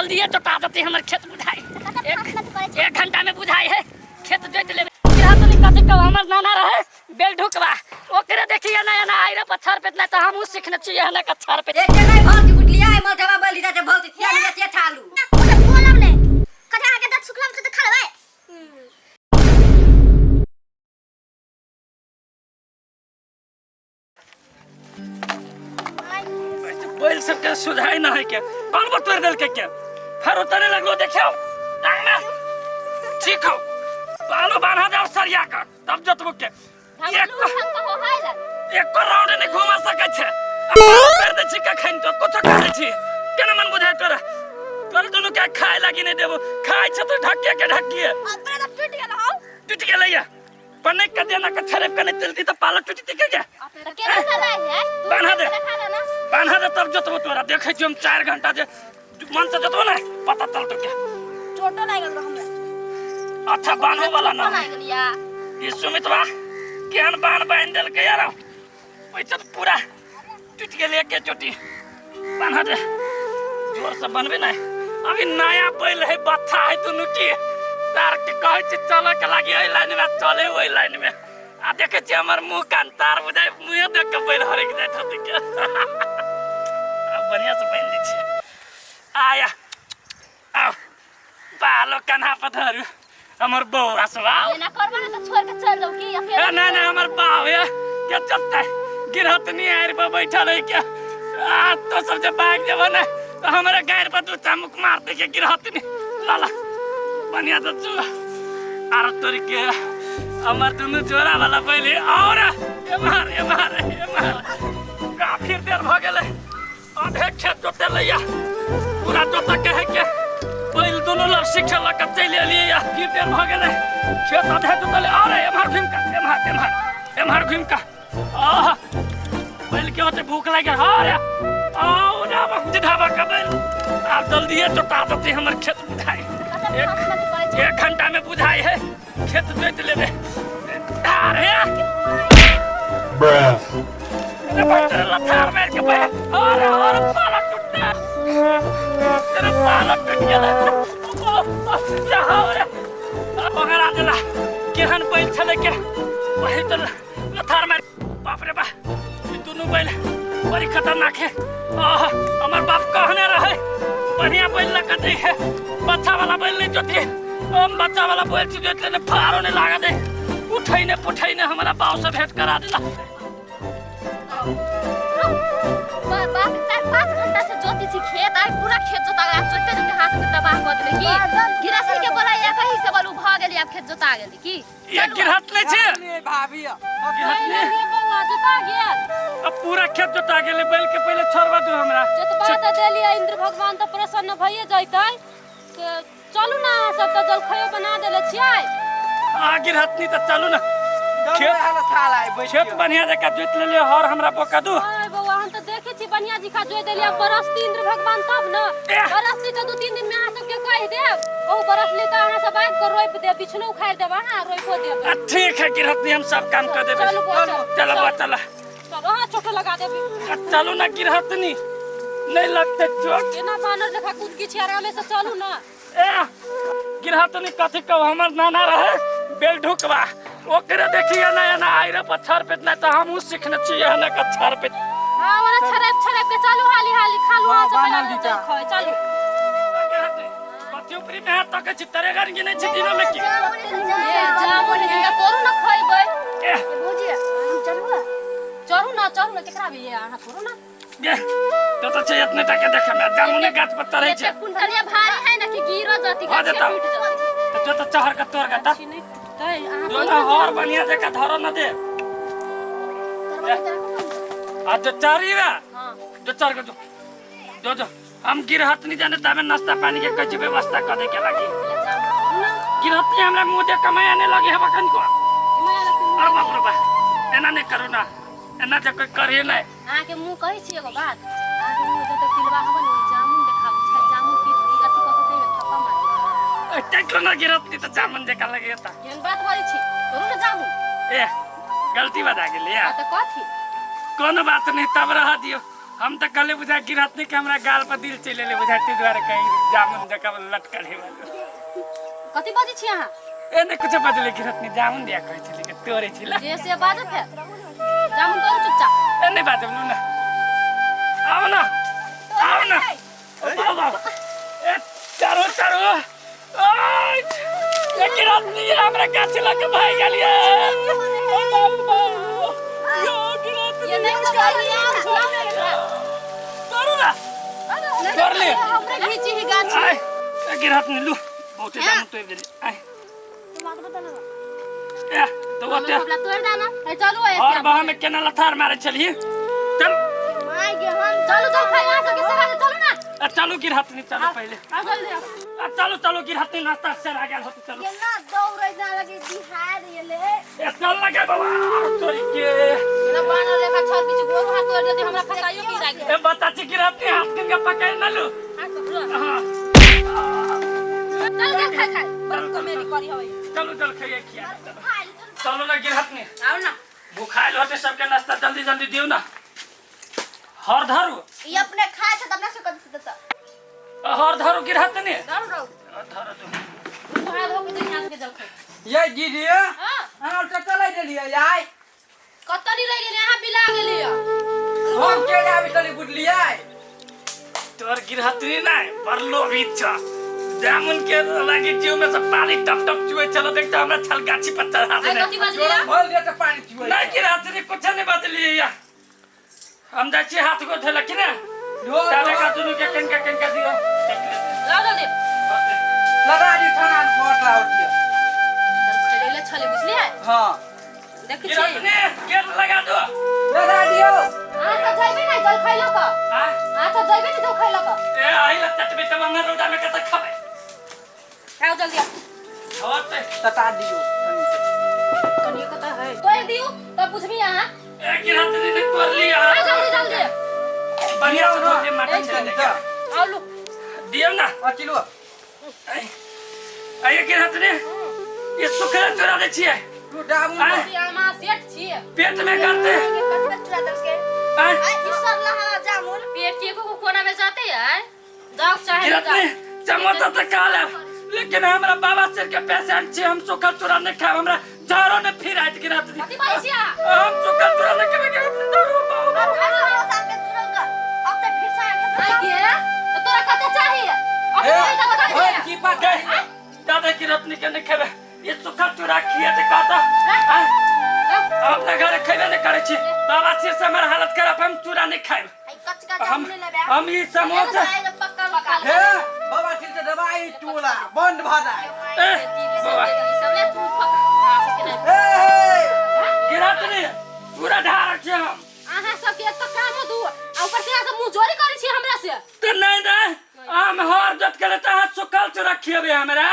जल्दीए जोता देतै हमर खेत बुझाइ। एक एक घंटा में बुझाइ है खेत जोति लेबै। गिरहतनी कथी कहू, हमर नाना रहे बेलढुकवा, ओकरे देखिए ना एना आइरे पत्थर पे ना, तऽ हमहूँ सीखने छियै एना कत्थर पे। एक नहीं भौजी बुझलियै मलठवा बलि जाय छै भौजी थिया नहीं जाय थालू। ओ तऽ बोलब नै कथी अहाँके दत सुखलम से तऽ खा लेबै। बैल सबके सुझाइ न है के कौन बतोड़ देलकै के फेर उतरे लगलो। देखियो टांग में ठीक हो बालो बांधा जाओ सरिया कर तब जतबो के एक एक राउंड नहीं घुमा सकै छै। आ पालो कर दै छी कखन तो कुछो कर दै छी। केना मन बुझाय तोरा? तोरा दुनू के खाय लागी नहीं देबो, खाय छै तो ढकिए के ढकिए। अपने तऽ टूटि गेल हौ। टूटि गेलै या पने के देना के छरेप के नहीं चलती तो पालो टूटती के क्या? तऽ केना चलाइ है? बान्हा दे। देखा दे ना। बान्हा दे तब जोतबो तोरा। देखै छी हम 4 घंटा जे मन से जोतबो ना पता चलतो क्या। चोटो लागि गेल हमरा। अच्छा बान्हो वाला ना लागि गेल या। ई सुमितवा केहन बान्ह बान्हि देलकै यार, ओहिसँ तऽ पूरा टूटि गेलै एके चोटी। बान्हा दे जोर से बनबे ना। अभी नया बैल है बच्चा है दुनू की तार के कहै छी चले के लागी एहि लाइन में चले ओहि लाइन में। आ देखै छी हमर मुँह कान तार बुझाइ मुँहे देख के बैल हरकि जाइत होतै के। आब बढ़िया से बान्हि दै छियै। आया आउ बालो कन्हा पर धरू हमर बौआ सब आउ। एना करबो ने तऽ छोड़ के चलि जाउ की अकेले? ए ना ना हमर बाप है के चलते गिरहतनी आरि पर बैठल है के। आ तो सब जे भाग जेबो ने तो हमरा गारि पर दू चामुक मारते के गिरहतनी। लाला बढ़िया से चू आर तोरी के हमर दुनू जोड़ा वाला पहले और एम्हर एम्हर एम्हर। काफी देर भ गेलै आधे खेत जोतेलै या पूरा जोत के है के बैल दुनू लग सीखे लग के चलि एलियै या। की देर भ गेलै खेत आधे जोतलै। और एम्हर घुमि कऽ एम्हर एम्हर एम्हर घुमि कऽ। आह बैल के होते भूख लागि गेल। अरे आओ ना ढाबा के बैल आब जल्दिए जोता देतै हमर खेत बुझाइ। एक घंटा में बुझाइ है खेत जोति लेबै। अरे Bruh. अरे बच्चे लथार मार के बैल। अरे अरे पाला टूटता तेरे पाला टूट गेलै। रे ओकरा देला केहन बैल छलै के वही तो लथार मार। बाप रे बाप ई दुनू बैल बड़ी खतरनाक है। आह हमर बाप कहने रहे बढ़िया बैल लग दै है बच्चा वाला बैल नहीं जोती। हम बच्चा वाला बैल से जोत लेने फारो नहीं लागा दे उठै ने पुठै ने हमरा बाप से भेंट करा देला। बाप 4-5 घंटा से जोती छी खेत, आइ पूरा खेत जोता गेल। जोते जोते हाथ के तबाह कऽ देलै की। गिरहस्ती के बोलाइया कहीं से बोलू भऽ गेली आब खेत जोता गेली की। ये गिरहत नहीं छे भाभी गिरहत नहीं बौआ जोता गेल। अब पूरा खेत जोता गेलै बैल के पहिले छोड़वा दू हमरा। जोतबा तऽ देलियै इंद्र भगवान तऽ प्रसन्न भइए जैतै। से चलू ना अहाँ सब तऽ जलखैयो बना देले छियै। आ गिरहतनी तऽ चलू ना खेत खेत बढ़िया जकाँ जोति लेलियै हर हमरा बोका दू। अरे बौआ हम तऽ देखै छी बढ़िया जकाँ जोति देलियै। बरसती इंद्र भगवान तब न बरसती तऽ 2-3 दिन में अहाँ सबके कहि देब। ओ बरसली तऽ अहाँ सब आबि कऽ रोपि देब, बिछनो उखाड़ि देब अहाँ रोपिओ देब। आ ठीक है गिरहतनी हम सब काम कर देबै। चलू बौआ चलू। चलो बौआ चलो। चलो अहाँ चोटो लगा देब। आ चलू ना गिरहतनी नहीं लगते चोट। केना बानर जकाँ कुदकी छी आरामे से चलू ना। ए गिरहतनी कथी कहू, हमर नाना रहे बेलढुकवा, ओकरे देखिए ना एना आइरे पत्थर पे ना, तऽ हमहूँ सीखने छियै एना कत्थर पे। हाँ ओना छरप छरप के चलू हाली हाली खालू अहाँ सब बानर पहिले घिचा। जलखै चलू। कथी ऊपरी में हाथ तकै छी तरेगन गिनै छी दिनो में की? ए जामुन हिनका तोरू ना खइबै। ए भौजी हम चलू। चढ़ू ना चढ़ू ना केकरा भी अहाँ तोरू ना। गे तो तो छै इतने टाके देखे में जामुने गाछ पर चढ़ै छै। एते कुंटलिया भारी है ना कि गिरो जति हो गाछ जेतौ। टूट जति। तो जो तो चढ़ के तोड़ के त छी नहीं टूटतै अहाँ जो ना हर बढ़िया जगह धरो ना दे। आ जो चढ़ी रे हां जो चढ़ के जो जो जो हम गिरहत नहीं जाने तबे नाश्ता पानी के कुछ व्यवस्था कर दे के लागी। गिरहत नहीं हमरा मुंह देख के माया नहीं लगे है बकन को। अरे बाप रे बा एना नहीं करू ना एना जे कोई करे नहीं। अहाँ के मुंह कहै छी एगो बात, अहाँ के मुंह जते तिलवा हबन ओइ जामुन देखाबै छै जामुन की अथी कऽ कऽ में थप्पा मार। एते कोना गिरहत नहीं त जामुन जका लगे त। केहन बात बजै छी करू ने जामुन। ए गलती बता गेली आ तऽ कथी? कोनो बात नहीं तब रह दियो। हम त कहले बुझा गिरहत नहीं के हमरा गाल पर दिल चलि एलै बुझा ताहि दुआरे कहीं जामुन जकाँ लटकल है। कथी बजै छी अहाँ? ए नहीं कुछ बजले गिरहत नहीं, जामुन दिया कहै छली के तोड़ै छली। जे से बाजत है। जामुन तोड़ू चुपचाप। ए नहीं बाजब लू ना। आओ ना। आओ ना। ओ बाबा। ए चारो चारो। ओय ए गिरहत नहीं हमरा गाछ लग के भाग गेलिए। ओ बाबा। यो गिरहत ये नहीं छोड़िए, तोड़ू ना। तोड़ ले। हमरे घीची ही गाछ। आय ए गिरहत नहीं लू। बहुते जामुन तोड़ देली। आय। ए तो ओते हमरा तोड़ दाना। ए चलू ए और बाह में केना लथार मारे छलिए। चल my गे हम चलू चल खाई अहाँ सबके सगा दे, चलू ना। आ चलू गिरहत नहीं चलू पहले। आ जल्दी आओ। आ चलू चलू गिरहत नहीं नाश्ता से आ गेल होत चलू। केना दौड़ै ना लगे बिहार एले। ए चल लगे बाबा तोरी के। ना बानर लेखा छल बीच गोर हाथ तोड़ देती हमरा फसाइयो की राखी। ए बता छी गिरहत नहीं हाथ के पकड़ न लू। हाथ पकड़ो। हां चल चल खाई खाई। बड़ कॉमेडी करी हवे। चलू चल खाइए खिया। चलू ना गिरहत नहीं। आओ ना। भूखाइल होते सबके नाश्ता जल्दी जल्दी दियो ना। हर धरू ई अपने खाय छ त अपना से कथी से देता। हर धरू गिरहत नहीं। धरू रहू। धरू तू। हाथ धो के दे यहाँ के जल खाई। ये दीदी हां अहाँ कतऽ लए गेलियै आइ? कतऽ नहीं रहि गेलियै अहाँ बिला गेलियै। हम के आबि चली बुझलियै? तोर गिरहतनी नहीं बड़ लोभी छ। जामुन के लागी जीव में से पानी टप टप चुए चलो देखता हमरा छल गाछी पर चढ़ा आइ देने। कथी बजलियै? भल दे तऽ पानी चुए। नहीं गिरहतनी कुछ नहीं बदली या। हम जाइ छी हाथ गोड़ धोला कि ना? ताले का दुनू के कनका कनका दियो। लाओ जल्दी। लगा दी थाना मोट लाओ दियो। चल खैले छले बुझलियै? हां देखै छी। गिरहतनी गेट लगा दो। लगा दियो। अहाँ सब जइबै नै जल खैलो क। आ अहाँ सब जइबै नै जल खैलो क। ए आई ल चटबे तब हमरा रौदा में कत खबै। आओ जल्दी आओ। होते तता दियो कनियो कत है? तोड़ दियो तब बुझबी अहाँ। ए गिरहतनी ने तोड़ लिया। आ जल्दी जल्दी। बढ़िया से धो दे मटन तनी से। तऽ आओ लू। दियो ना। अचिलो आइए गिरहतनी ये सुखरा चुरा दे छियै। तू डाबू आय। अहाँ सेठ छियै। पेट में करते। कथी चुरा देलके? आय आइ ई सरला हवा जामुन। पेट के एको कोना में जाते है? जाओ चाहे ना गिरहतनी जाओ। चमोता त काल है लेकिन हमरा बाबा सिर के पेशेंट छी हम सुखल चूड़ा नहीं खाब हमरा जहरो ने फिर आइत गिरहतनी। कथी बाजै छी अहाँ? हम सुखल चूड़ा नहीं खेबै गिरहतनी डरो बाबा। अब खा समोसा के चुरल का। अब त फिर से आके आइ गे त तोरा कते चाहिए? अब ए तोरा कते ओए चाहिए? की पा गए दादा गिरहतनी के नहीं खेबै ये सुखल चूड़ा खिए त कहता आय हम अपना घर खेबे नहीं करै छी बाबा सिर से हमर हालत खराब हम चूड़ा नहीं खाएब। आई कचका हम जामुन लेबे। हम ई समोसा पक्का पक्का। हे बाबा सिर से दवाई टोला बंद भ जाय। ए बाबा ई सब ले तू पक अहाँ सबके नहीं। ए गिरहतनी चूड़ा ढार छी हम। अहाँ सबके एक तो कामो दू आ ऊपर से अहाँ सब मुँह जोरी करै छी हमरा से। तो नहीं नहीं हम हर जोत के लेते हाथ सुखल चूड़ा खिएबे हमरा।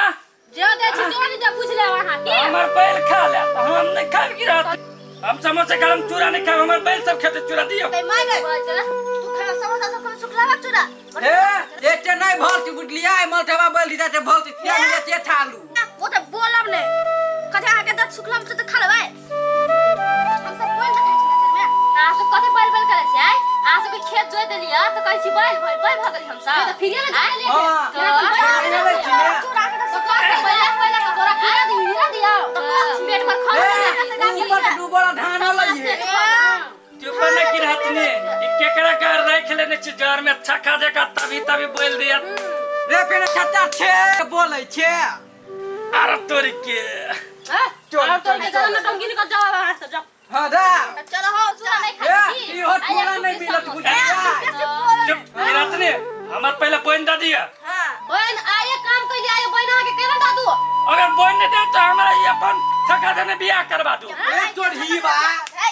जे दै छी जो नहीं दे बुझ लेब अहाँ की। हमर बैल खा ले हम नहीं खाब गिरहत। हम समोसा खाब चूड़ा नहीं खाब हमर बैल सब खेते चूड़ा दियो। ते my गए तू खा समोसा सब कम सुखला चुरा। हे एते नहीं भलती बुझलियै मलठवा बैल दिता ते भलती थिया मिले ते थालू। वो त बोलब ने कथे आके दत सुखला में त खा लेबै। हम सब बोल त खाइ छी में। अहाँ सब कथी बैल बैल करै छी आइ? अहाँ सबके खेत जोति देलियै त कहै छी बैल भइल बैल भऽ गेली हम सब। त फिरे ने जोति देलियै। हां चूड़ा के तो कथी बैला बैला के तोरा हीरा दी हीरा दियो पेट भर खा ए ऊपर से डूबल धान लइए। चुप न गिरहतनी ई केकरा के राख लेने छी जर में अच्छा खा देगा तभी तभी बोल दिया। रे पेने छत्ता छे बोलै छे। अरे तोरी के हां चल, और तोर चल, के जरा में टंगी निकल जाओ अहाँ सब जाओ। हां दा चलो हो चूड़ा नहीं ए खाइ छी। ई हो चूड़ा नहीं मिलत बुझलियै। चुप गिरहतनी हमर पहले बोइन दे दिया। हां बहन आये काम कैली आये बहन अहाँ के केना दऽ दू? अगर बोइन नहीं दे तो हमरा ई अपन थका देने बियाह करवा दू। ए तोर ही बा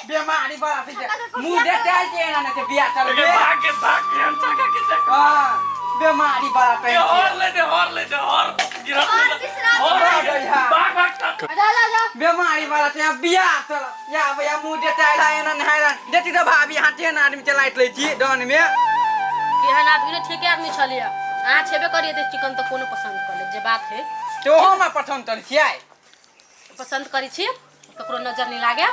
बेमारी बड़ा थी मुंह देते आइ के एना ने के बियाह करबे। भाग के भाग के हम थका के देख। हां बेमारी बड़ा ए पे और ले दे और ले दे और गिरहतनी और भाग भाग तक। जा जा जा बेमारी वाला ते बियाह चल या भैया मुंह देते आइ एना नहाय देती त भाभी हाथे न आदमी चलाइत लै छी डन में। केहन आदमी ने ठीके आदमी छलियै अहाँ छेबे करियै त चिकन त कोनो पसंद कर ले जे बात है तो हम पसंद कर छियै पसंद करै छी ककरो नजर नहीं लागे।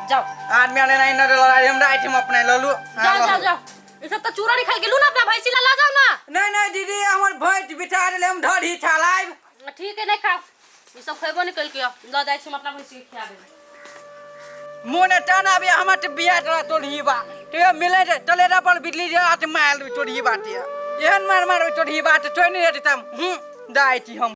जाओ आदमी आने नहीं न लड़ाई हमरा आइटम अपना ललू। जाओ जाओ जाओ। ई सब त चूड़ा निकाल गेलू ना अपना भैंसी ला ला जाओ ना। नहीं नहीं दीदी, हमर भैंस बिठा देले, हम धरी छलाइब। ठीक है, नहीं खाओ ई सब, खेबो नहीं कल के ल जाइ छी हम अपना भैंसी के खिया देबै। मोने टाना भी हमर त बिया तोरा तोड़ही बा तो मिले रे चले रे पर बिजली रे आत मार तोड़ही बात एहन मार मार तोड़ही बात तोड़ नहीं रे तम। दाइ छी हम।